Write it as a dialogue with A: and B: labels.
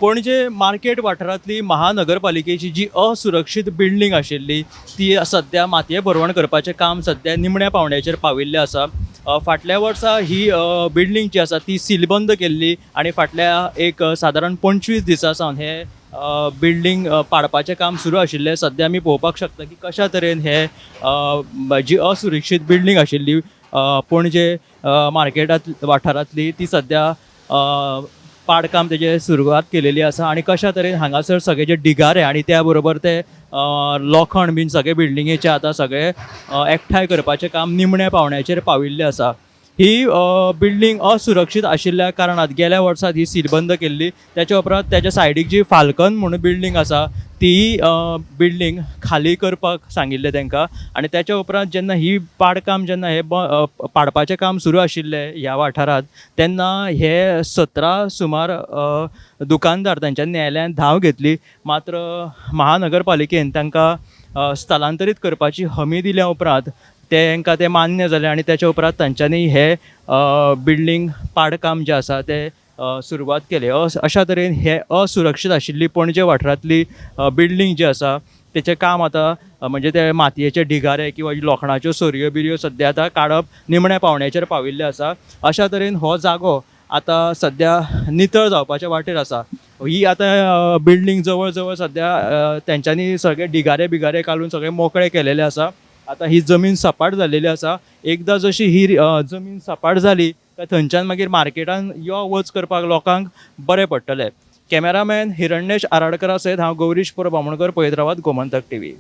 A: Panaji market वाठारांतली महानगरपालिकेची जी असुरक्षीत बिल्डींग आशिल्ली ती सद्या मातये भरवण करपाचें काम सद्या निमण्या पावंड्याचेर पाविल्लें आसा. फाटल्या वर्सा ही बिल्डींग जी आसा ती सीलबंद केल्ली आनी फाटल्या एक सादारण 25 दिसां सावन हे बिल्डींग पाडपाचें काम सुरू आशिल्लें. सद्या आमी पळोवपाक शकता की कशा तरेन हे जी असुरक्षीत बिल्डींग आशिल्ली पणजे मार्केटांत वाठारांतली ती सद्या पाडकाम तेजें सुरवात केलेली आसा आनी कशा तरेन हांगासर सगळे जे ढिगारे आनी त्या बरोबर ते लोखण बीन सगळे बिल्डिंगेचे आतां सगळे एकठांय करपाचें काम निमण्या पावंड्याचेर पाविल्लें आसा. ही बिल्डींग असुरक्षीत आशिल्ल्या कारणान गेल्या वर्सा ही सीलबंद केल्ली. त्याच्या उपरांत त्याच्या सायडीक जी फाल्कन म्हणून बिल्डींग आसा ती बिल्डींग खाली करपाक सांगिल्लें तांकां आनी त्याच्या उपरांत जेन्ना ही पाडकाम जेन्ना हे पाडपाचें काम सुरू आशिल्लें ह्या वाठारांत तेन्ना हे 17 सुमार दुकानदार तांच्या न्यायालयांत धांव घेतली. मात्र महानगरपालिकेन तांकां स्थलांतरीत करपाची हमी दिल्या उपरांत तांकां तें मान्य जालें आनी त्याच्या उपरांत तांच्यांनी हे बिल्डींग पाडकाम जें आसा तें सुरवात केली. अशा तरेन हे असुरक्षीत आशिल्ली पणजे वाठारांतली बिल्डींग जी आसा तेचें काम आतां म्हणजे ते मातयेचे ढिगारे किंवा लोखणाच्यो सरयो बिरयो सद्या आतां काडप निमण्या पावंड्याचेर पाविल्लें आसा. अशा तरेन हो जागो आतां सद्या नितळ जावपाच्या वाटेर आसा. ही आतां बिल्डींग जवळ जवळ सद्या तेंच्यांनी सगळे ढिगारे बिगारे काडून सगळे मोकळे केलेले आसा. आतां ही जमीन सपाट जाल्लेली आसा. एकदां जशी ही जमीन सपाट जाली काय थंयच्यान मागीर मार्केटान यो वच करपाक लोकांक बरें पडटलें. कॅमेरामॅन हिरण्येश आराडकरा सयत हांव गौरीश परब आमोणकर, पळयत रावात गोमंतक टीव्ही.